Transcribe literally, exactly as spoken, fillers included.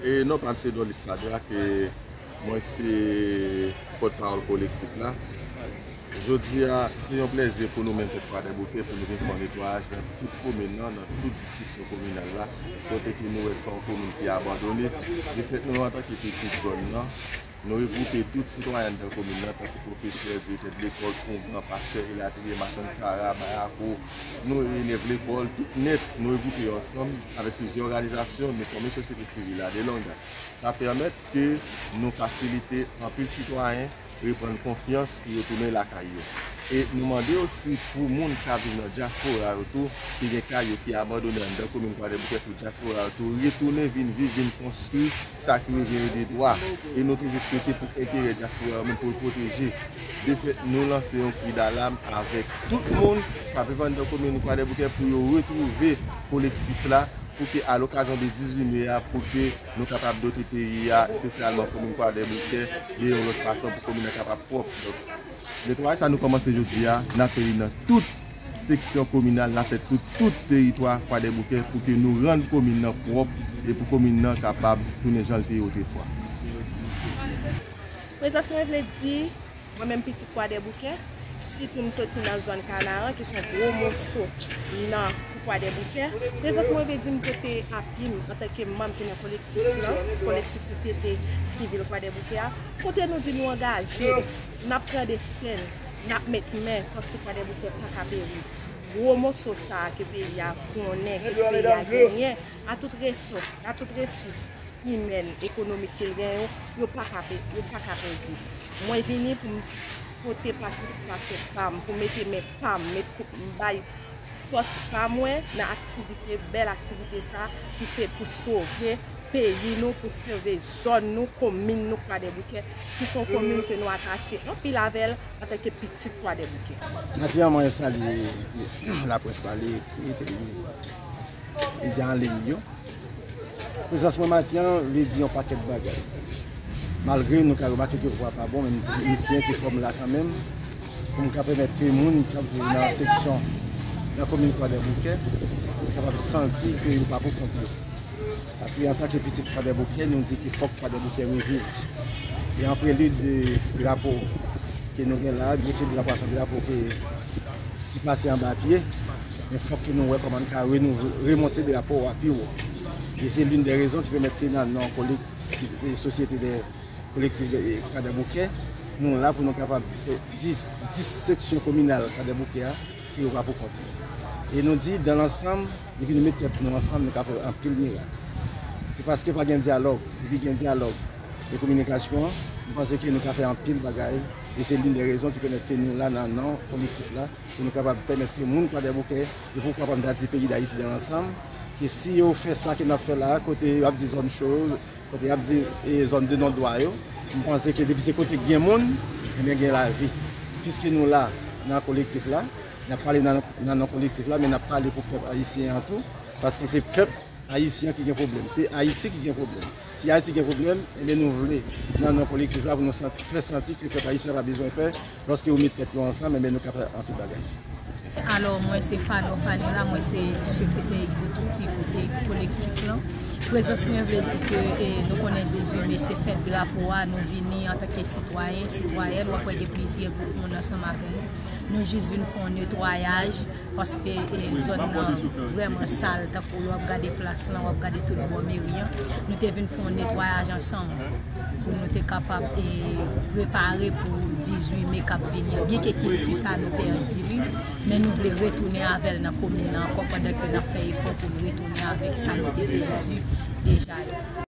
E non pa m se Dorlis Sadrak, e mwen se pòtpawòl kolektif la. Jodi a, se yon plèzi pou nou menm pèp Kwadèboukè pou nou vin fè yon netwayaj nan tout komin nan, nan tout distriksyon kominal la, kote ke nou wè se yon komin ki abandone. De fèt, nou antanke pitit zòn nan, nou regwoupe tout sitwayen anndan komin nan, tankou pwofesè, direktè de lekòl, konvan, pastè, elatriye, machann sara, bayako, nou elèv lekòl, tout nèt, nou regwoupe yo ansanm avèk plizyè òganizasyon, nou fòme sosyete sivil la de longa. Sa pèmèt ke nou fasilite anpil sitwayen reprann konfyans pou yo tounen lakay yo. E nou mande osi pou moun k ap viv nan dyaspora yo tou, ki gen kay yo ki abandone anndan komin Kwadèboukè, pou dyaspora yo tou retounen vin viv, vin konstwi sa ki revyen yo de dwa. E nou toujou swete pou enterè dyaspora yo menm pou yo pwoteje. De fèt, nou lanse yon kri dalam avèk tout moun k ap viv anndan komin Kwadèboukè pou yo retwouve kolektif la, pou ke a lokazyon de dizuit me a, pou ke nou kapab dote peyi a, espesyalman komin Kwadèboukè, de yon lòt fason pou komin nan kapab pwòp. Donk, netwayaj sa nou kòmanse jodi a, n ap fè li nan tout seksyon kominal, n ap fè l sou tout teritwa Kwadèboukè pou ke nou rann komin nan pwòp e pou komin nan kapab tounen jan l te ye otrefwa. Prezans mwen vle di, mwen menm pitit Kwadèboukè, sitou m soti nan zòn Kanaran, ki se yon gwo moso nan kou Kwadèboukè. Prezans mwen vle di m pote api m antanke manm ki nan kolektif lan, kolektif sosyete sivil Kwadèboukè a, kote nou di nou angaje, n ap pran desten n, n ap met men, paske Kwadèboukè pa ka peri. Gwo moso sa a ke peyi a konnen, ke peyi a genyen, a tout resous, a tout resous imèn, ekonomik ke l genyen yo, yo pa ka pe-, yo pa ka pèdi. Mwen vini pou m pote patisipasyon pa m, pou mete men pa m, met kou-, m bay fòs pa mwen nan aktivite, bèl aktivite sa ki se pou sove peyi nou, pou sove zòn nou, komin nou, Kwadèboukè, ki se yon komin ke nou atache anpil avè l antanke pitit Kwadèboukè. Natirèlman, mwen salye laprès pale, ekri, televizyon, medya an liy yo. Prezans mwen maten an vle di yon pakèt bagay. Malgre nou ka remake ke vwa pa bon, men m di, m tiyen ke fò m la kanmenm, pou m ka pèmèt ke moun k ap viv nan seksyon, nan komin Kwadèboukè, kapab santi ke yo pa pou kont yo. Paske antanke pitit Kwadèboukè, nou di ke fòk Kwadèboukè reviv. E an prelid de drapo ke nou gen la, byenke drapo a se yon drapo ke, ki pase anba pye, men fòk ke nou wè kòman n ka renouvle, remonte drapo a pi wo. E se l'une des raisons ki pèmèt ke nan non kolektif, e sosyete de kolektif de, e Kwadèboukè, nou la pou nou kapab fè dis, dis seksyon kominal Kwadèboukè a, ke yo pa pou kont yo. E nou di, dans l'ensemble, depi nou met tèt nou ansanm, nou ka fè anpil mirak. Se paske pa gen dyalòg. Depi gen dyalòg e kominikasyon, m panse ke nou ka fè anpil bagay. E se l'une des raisons ki pèmèt ke nou la nan non kolektif la, pou nou kapab pèmèt ke moun Kwadèboukè, e poukwa pa m ta di peyi Dayiti dans l'ensemble, ke si yo fè sa ke n ap fè la, kote y ap di zòn cho, kote y ap di, e, zòn de non dwa yo, m panse ke depi se kote k gen moun, ebyen gen lavi. Piske nou la nan kolektif la, n ap pale nan, nan non kolektif la, men n ap pale pou pèp ayisyen an tou, paske se pèp ayisyen an ki gen pwoblèm, se Ayiti ki gen pwoblèm. Si Ayiti gen pwoblèm, ebyen nou vle nan non kolektif la pou nou santi, fè santi ke pèp ayisyen pa bezwen pè, lòske yo met tèt yo ansanm, ebyen nou ka fè anpil bagay. Alò, mwen se Fano Fanila, mwen se sekretè egzekitif e kolektif lan. Prezans mwen vle di ke, e, nou konnen dizuit me se fèt drapo a, nou vini antanke sitwayen, sitwayèn, w ap wè gen plizyè gwoup moun ansanm avè nou. Nou jis vin fè yon netwayaj, paske, e, zòn nan vrèman sal, tankou lè w ap gade plas lan, w ap gade tout bò meri an. Nou te vin fè yon netwayaj ansanm pou nou te kapab, e, prepare pou dizuit me k ap vini an. Byenke kilti sa a nou pèdi li, men nou vle retounen avè l nan komin nan ankò, pandan ke n ap fè efò pou n retounen avèk sa nou te pèdi deja yo.